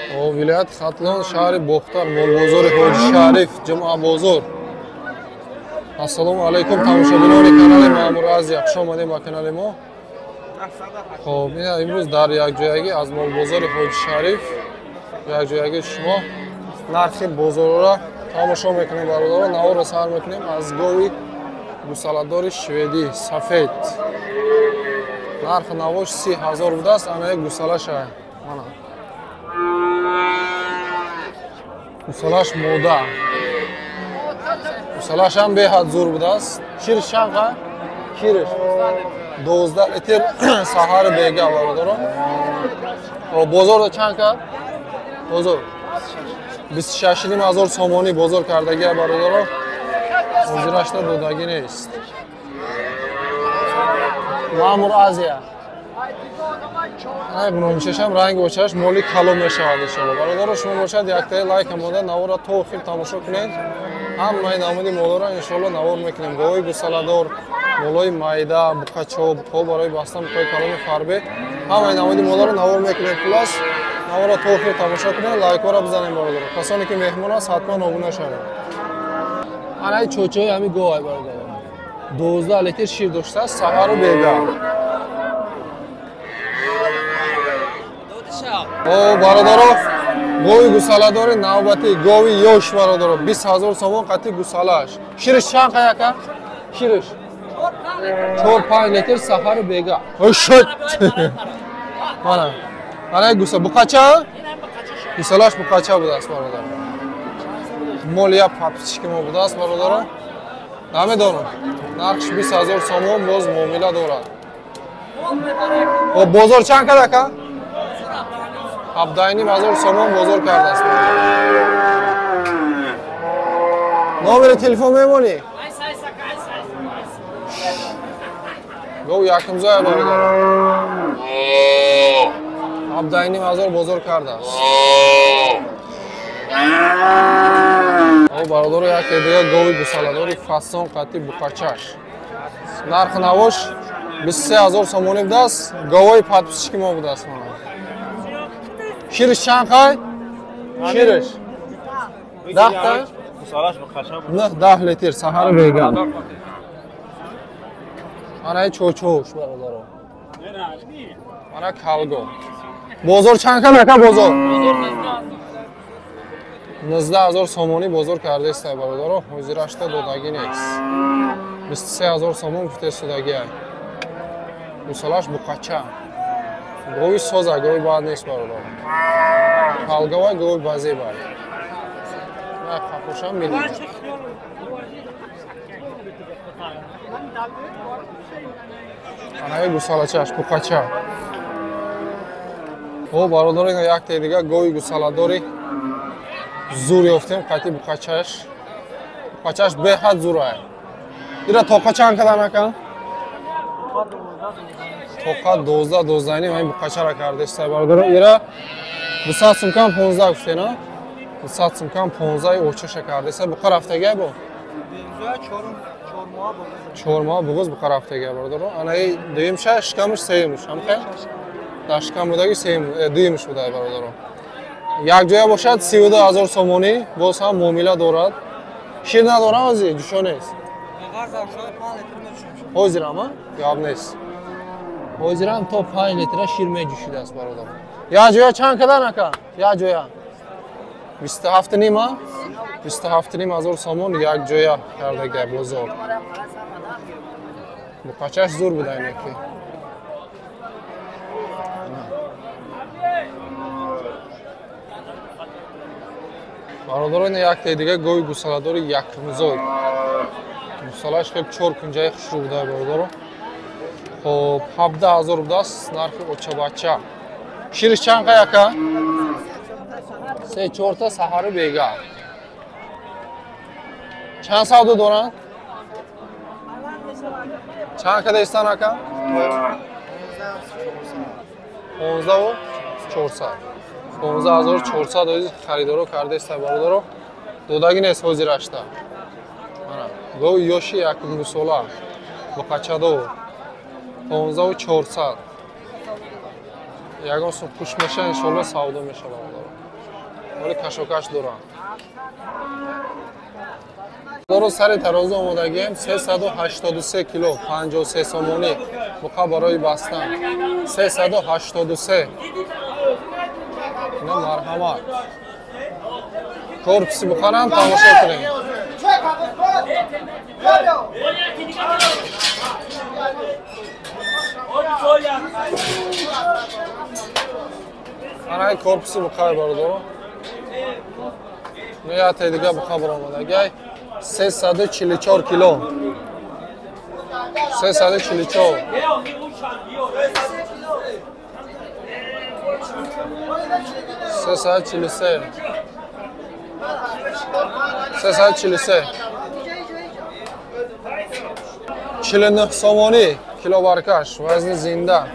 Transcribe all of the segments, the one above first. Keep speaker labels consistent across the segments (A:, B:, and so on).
A: Вилояти Хатлон, шаҳри Бохтар, молбозори Ҳоҷи Шариф, Ҷумъабозор. Ассалому алайкум, тамошобинони канали Маъмур Азия, хуш омадем ба канали мо. Хоб, имрӯз дар якҷоягӣ аз молбозори Ҳоҷи Шариф якҷоягӣ шумо нархи бозорро тамошо мекунем, бародаро. Наворро сар мекунем аз гови гусаладори шведӣ сафед. Нархи навош 30 000 будааст, ана як гусалаша. Мана. Гусалаш мода. Гусалаш ҳам беҳад зур будааст. Шириш чанд қа? Шириш 12 литр саҳари бега, бародаро. Бозорда чанд кард? Бозор 26 500 сомонӣ бозор кардагия, бародаро. Ҳозирашта додагӣ нест. Маъмур Азия. Ай гунончашам ранг бошаш моли калон мешавад иншоалло. Бародаро, шумо бошад яктаи лайк монда наворро то охир тамошо кунед. Ҳамаи намуди молоро иншоалло навор мекунем. Говои гусаладор, молои майда, буқачо, буқо барои бастан, буқои калони фарбе. Ҳамаи намуди молоро навор мекунем. Хулас, наворро то охир тамошо кунед, лайкҳоро бизанем, бародаро. Касоне ки меҳмон аст, ҳатман обуна шавед. Анаи чочои ҳами говай, бародаро. 12 литр шир доштааст, саҳару бега. О, бародаро, гови гусаладори навбатӣ, гови ёш, бародаро, 20 000 сомон қатъи гусалааш. Шириш чанд қа яка? Шириш 4-5 литр саҳару бега. Ошот! Мана. Ана гуса буқача? Гусалаш буқача будааст, бародаро. Молия папчики мо будааст, бародаро. Намедонам. Нархш 20 000 сомон, боз муомила дорад. О, бозор чанд кард ака? 17 500 сомон бозор кардааст. Номери телефон мемонӣ? Гов якумзоя, бародаро. 17 500 бозор кардааст. О, бародаро, яке дига гови гусаладори фасон қатъи буқачаш. Нархи навош 23 000 сомонӣ будааст. Говои подписчики мо будааст. Шириш чанд қай? Шириш 10 та? 9 литр саҳари бега. Анаи чочош, бародаро. Ана калго. Бозор чанд кам ака бозор? 19 000 сомонӣ бозор кардааст, бародаро. Ҳозирашта додагӣ нест. 23 000 сомон гуфтаистодагиай. Гусалаш буқача. Гови соза, гови бад нест, бародаро. Калгавай гови базебай. На қапошам милида. Анаи гусалачаш буқача. О, бародаро, ина якте дига гови гусаладори зур ёфтем қатъи буқачаш. Буқачаш беҳад зурай. Ира тоқа чанд кадан ака? Тоқа 12 12 ним ҳамин буқачара кардааст, бародаро. Ира 200 сум кам 15 гуфтена? 200 сум кам 15 очаша кардааст. Буқа рафтагай бо? 4 моҳ буғуз буқа рафтагай, бародаро. Анаи дуюмша шикамуш сеюмуш, ҳамхе? Дар шикам будаги сеюм, дуюмуш будай, бародаро. Як ҷоя бошад 32 000 сомонӣ, боз ҳам муомила дорад. Шир надорам ҳозир, ҷӯшо нест. Ҳозирам, а? Гап нест. Ҳозирам то 5 литра шир меҷӯшидааст, бародаро. Як ҷоя чанд кадан ака? Як ҷоя 27 ним, а? 27 500 сомон як ҷоя кардага бозор. Буқачаш зур буда инаки. Бародаро, ина яктаи дига гови гусаладори якумзой. Гусалаш хел чор кунҷаи хушрӯ буда, бародаро. Хоб, 17 000 будааст нархи очабача. Шириш чанд қа яка? 3-4 та саҳари бега. Чанд савдо доранд? Чанд када истан ака? 15 400. 15400 оиз харидоро кардааст, бародаро. Додагӣ нест ҳозирашта. Мана, гови ёши якумгусола буқачадор 15400. Ягон сум куш меша, иншоалло савдо меша бародаро. Вале кашокаш дорам. Дору сари тарозу омодагием 383 кило, 53 сомонӣ. Буқа барои бастан. 383. Ина марҳамат. Корпуси буқарам тамошо кунем. Ана корпуси буқай бародаро. Ният дига буқа баромадагай. 344 кило. 344. 343. 343. 49 сомонӣ килобаркаш, вазни зинда.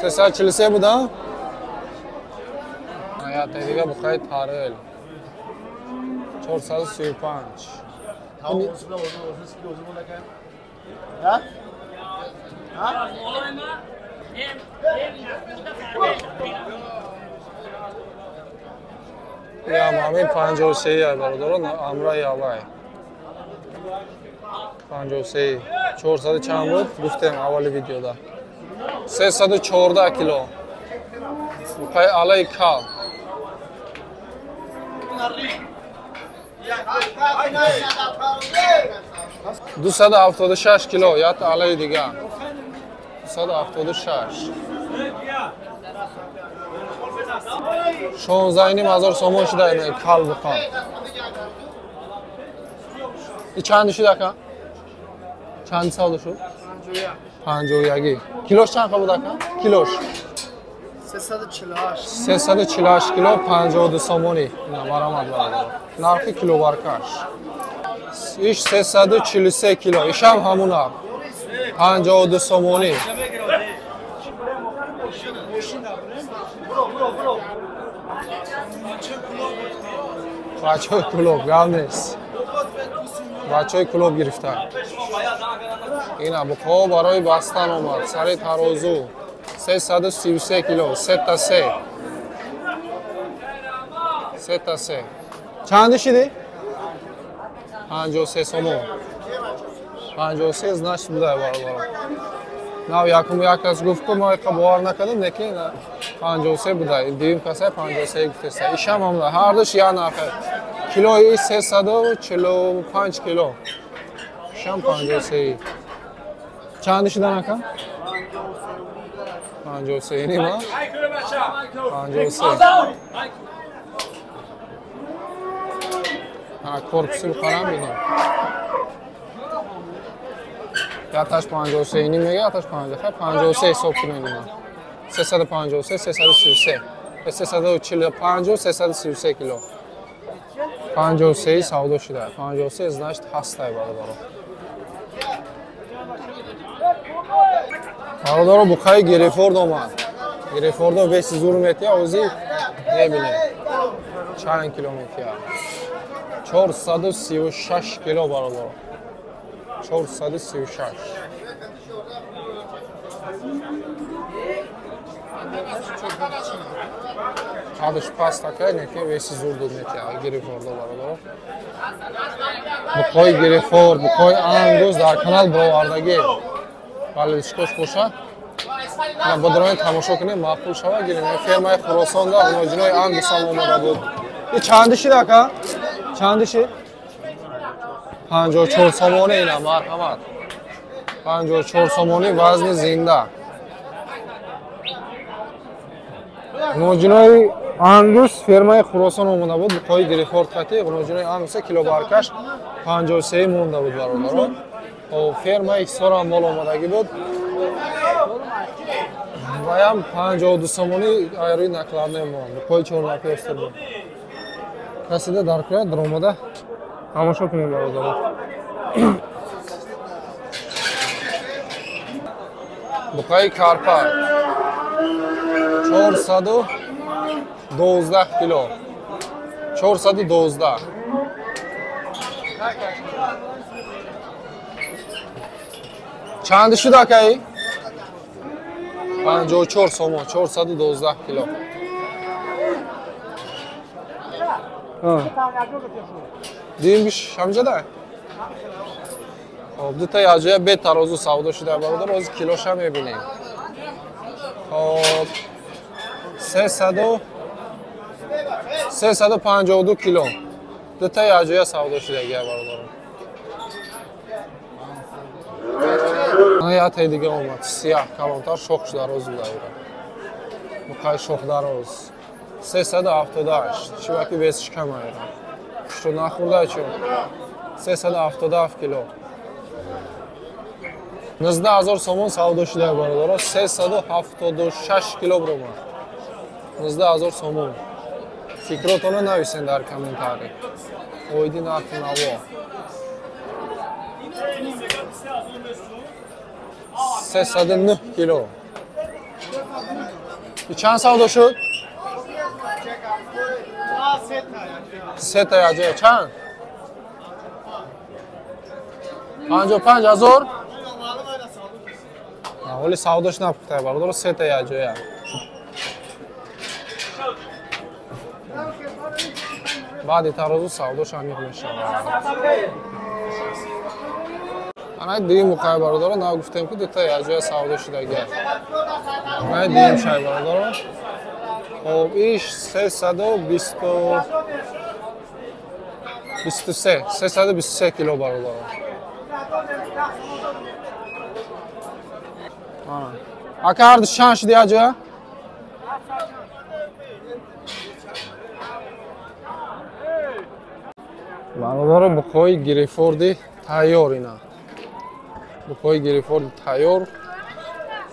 A: 343 буда? Ният дига буқай тарел. 435. Я мамин 53 бародарон, амраи авай. 53. 400 чанд буд? Гуфтем аввали видеода. 314 кило. Буқай алай кал. 276 кило, ят алай дига. 276. 16.5 ҳазор сомон шуда ина кал буқа. И чанд шуд ака? Чанд савдо шуд? 51. Килош чанд буд ака? Килош
B: 348.
A: 348 кило 52 сомонӣ. Ина баромад бародар. Нархи киловаркаш. Иш 343 кило. Ишам ҳамун нарх. 52 сомонӣ. Бачаҳои клуб гап нест. Бачаҳои клуб гирифта. Ина буқо барои бастан омад. Сари тарозу 333 кило, 3 3. 3. Чанд шиди? 53 сомон. 53 значит буда бародаро. Нав якум як кас гуфт, ки мо иқа бовар накардем, лекин 53 буда. Дуюм касай 53 гуфтеста. Ишам ҳам ҳардуш як нархе. Килои 345 кило. Ишам 53. Чанд шидан ака? 53 нима? 53. Ҳа, корпуси бухарам бинем. Яташ 53 ним мега, яташ 50. 53 ҳисоб кунем ина. 353, 333. 345, 333 кило. 53 савдо шуда. 53 значит ҳастай бародаро. Бародаро буқаи Герефорд омад. Герефордо веси зур метия, ози мебинем. Чанд кило метия? 436 кило бародаро. 436. Қадаш паст такай, неки веси зур дод метия Герефордо бародаро. Буқои Герефорд, буқои Ангус дар канал бировардагӣ. Бале, чикош боша? На бодрони тамошо кунем, маъқул шава гирем. Фермаи Хуросон да ноҷинои Ангус ҳам омада буд. И чанди шид ака? Чанди шид? 54 сомонӣ ина марҳамат. 54 сомонӣ вазни зинда. Ноҷинои Ангус фермаи Хуросон омада буд, буқои Герефорд қати ноҷинои Ангуса килобаркаш 53 монда буд бародарон. Фермаи Ҳисорам мол омадагӣ буд. Ваям 52 сомонӣ айрӯи накладне монд. Буқои чорнапи остир буд. Касида дар кӯя даромада тамошо кунем бародарон. Буқаи карпа 412 кило. 412. Чанд шуд акаи? 54 сомон, 412 кило. Дуюм биш ҳамҷада? Хоб, дута яҷоя бе тарозу савдо шуда бародар, ҳозир килоша мебинем. Хоб, 352 кило. Дута яҷоя савдо шудагия бародар. Ятаи дига омад, сияҳ, калонтар, шохш дароз буда ира. Буқай шох дароз. 378, чиваки весиш кама ира. Пушто нахӯрда чун. 377 кило. 19 000 сомон савдо шуда бародаро, 376 кило бромад. 19 000 сомон. Фикротонро нависен дар комментарий. Оиди нархи наво. 309 кило. Чанд савдо шуд? Сета яҷоя. Чанд? 55 000? Оли савдош напухта бародаро, сета яҷоя. Баъди тарозу савдош амиқ мешавад. Ана дуюм муқай бародаро, на гуфтем ки дута яҷоя савдо шудагия. Ана дуюм шай бародаро. Хоб, иш 323, 323 кило бародаро. Ака ҳардуш чанд шуди яҷоя? Бародаро, буқои гирифорди тайёр ина. Буқои гирифорди тайёр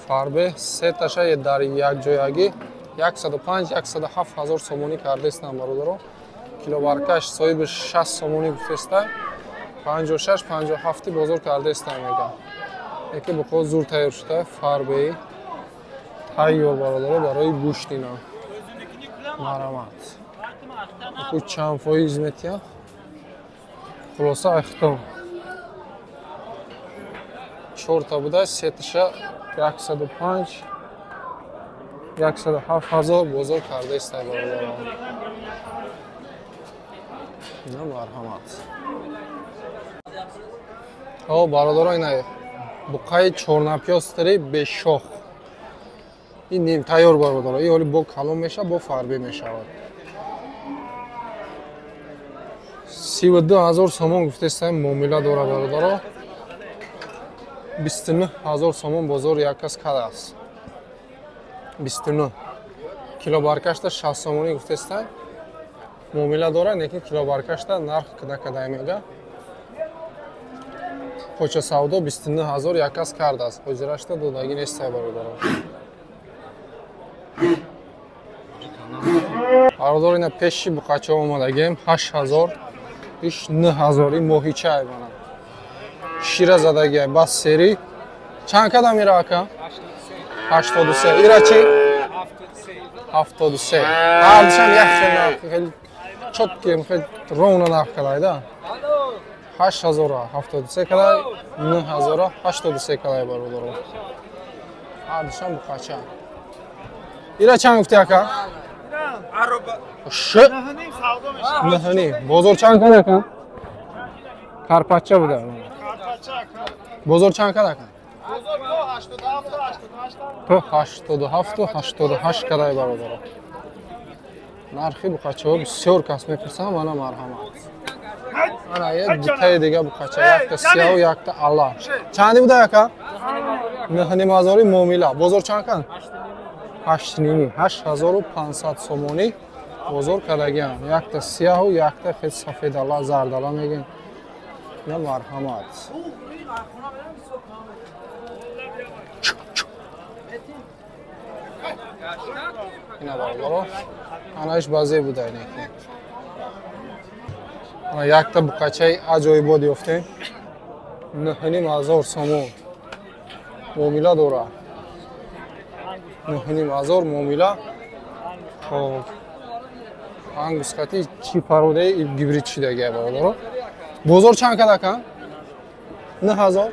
A: фарбе сеташа дар якҷоягӣ 105-107 ҳазор сомонӣ кардестам бародаро. Килобаркаш соҳиби 60 сомонӣ гуфтеста, 56-57 бозор кардестам мегам. Яке буқо зур тайёр шуда, фарбеи тайёр бародаро барои гӯшт ина. Марамат. Ку чанд фоиз метия? Хулоса айхтом. Чорта буда, сеташа 105 107 ҳазор бозор кардааст бародарон. На марҳамат. О бародарон, ина буқаи чорнапёстри бешох. Ин ним тайёр бародарон. Ин ҳоли бо калон мешавад, бо фарбе мешавад. 32 000 сомон гуфтестам муомила дора бародарон. 29 000 сомон бозор як кас кардааст. 29 кило баркашта 60 сомонӣ гуфтестам муомила дора, лекин кило баркашта нарх накарда мега. Поча савдо 29 000 як кас кардааст. Ҳозирашта додагӣ нест бародарон. Бародарон, ина пеши буқача омадагем 8 000, иш 9 000 ин моҳича мана. Шира задагия бас сери. Чанд кадам ира ака? 83. Ира чи? 73. Ҳардушам як хел нарх, хеле чотки, хеле ровно нарх кадай да. 8073 кадай, 9083 кадай бародарон. Ҳардушам буқача. Ира чанд гуфти ака? Ш. 9.5. Бозор чанд кадай ака? Карпача буда. Бозор чанд кадай ака? То 87-88 кадай бародарон. Нархи буқачаҳо бисёр кас мепурсанд, мана марҳамат. Ана як дутаи дига буқача, якта сияҳу якта ала. Чанди буда ака? 9.5 ҳазори муомила. Бозор чанд канд? 8.5, 8500 сомонӣ бозор кардагиам. Якта сияҳу якта хел сафедала, зардала мегӯем. На марҳамат. Ина бародаро, анаиш базе буда инеки. Ана якта буқачаи аҷоибот ёфтем. 9.5 ҳазор сомон муомила дора. 9.5 ҳазор муомила. Хоб, ангусхати чӣ пародаи гибрид шидагия бародаро. Бозор чанд кад ака? 9 000.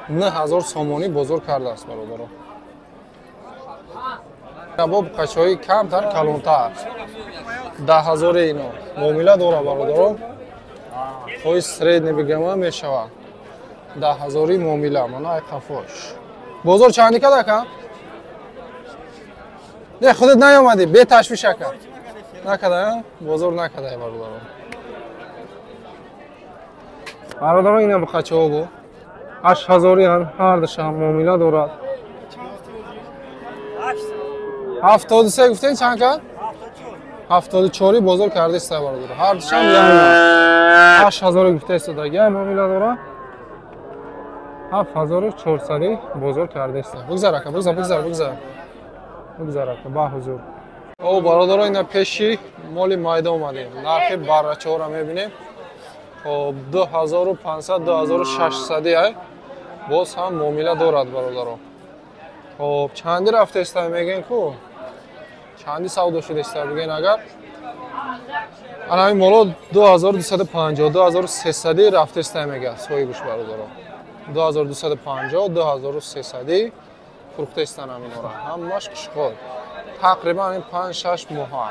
A: 9 000 сомонӣ бозор кардааст бародаро. Бо буқачаҳои камтар калонтар. 10 000 ино. Муомила дора бародаро. Хои средний бигама мешавад. 10 000 муомила. Мана ай қафош. Бозор чанди кад ака? Не, худат наёмадӣ, беташвиш ака. Накада, бозор накада бародаро. Бародаро ина буқачаҳо бу. 8 000 ҳардушам муомила дорад. 73 гуфтен чанд кад? 74 бозор кардиста бародаро. Ҳардушам як 8 000 гуфтаистодаги муомила дорад. 7400 бозор кардиста. Бигзар ака, бигзар, бигзар, бигзар. Бигзар ака, ба ҳузур. О бародаро ина пеши моли майда омадем. Нархи баррачаҳоро мебинем. Хоб 2500 2600 ай. Боз ҳам муомила дорад бародаро. Хоб чанди рафтаиста мегӯен ку? Чанди савдо шудаиста бигӯен агар? Ана ҳамин моло 2250 2300 рафтаиста мега соҳибаш бародаро. 2250 2300 фурӯхтаистан ҳаминора. Ҳамаш қишқор. Тақрибан 5-6 моҳа.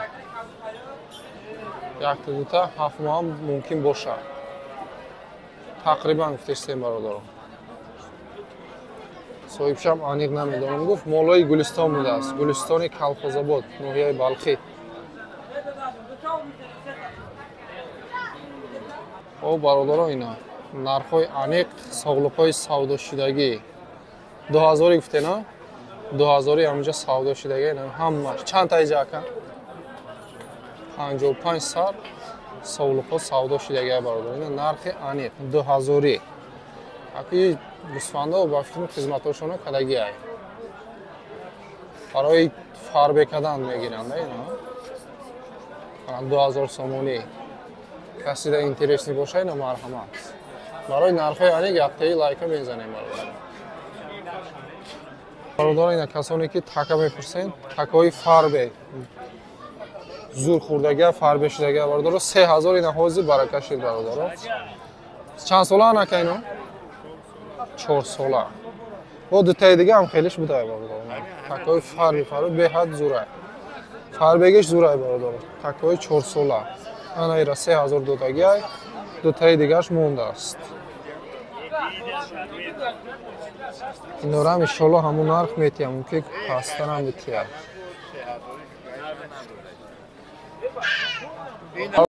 A: Якта дута 7 моҳ мумкин бошад. Тақрибан гуфтаистем бародаро. Соҳибшам аниқ намедонам гуфт, молои Гулистон будааст. Гулистони Калхозобод, ноҳияи Балхӣ. О бародаро ина нархҳои аниқ соғлуқҳои савдошудагӣ. 2000 гуфтена? 2000 ҳаминҷа савдо шудагӣ ина ҳамаш. Чанд та иҷа ака? 55 сар соғлуқҳо савдо шудагӣ бародаро. Ина нархи аниқ 2000. Аки гӯсфандо ба фикри хизматҳошона кадагӣ ай. Барои фарбе кардан мегиранд ина. 2000 сомонӣ. Касида интересный боша ина марҳамат. Барои нархҳои аниқ яктаи лайка мезанем бародаро. Бародаро ина касоне ки така мепурсен, такаҳои фарбе. Зур хӯрдага, фарбе шудага бародаро 3000 ина ҳозир барака шуд бародаро. Чанд сола анака ино? 4 сола. Бо дутаи дига ҳам хелиш буда бародаро. Такаҳои фарби фарби беҳад зурай. Фарбегиш зурай бародаро. Такаҳои 4 сола. Ана ира 3000 додагиай, дутаи дигаш мондааст. Инорам иншолло ҳамун нарх метиҳам, мумкин пасттарам битиҳад.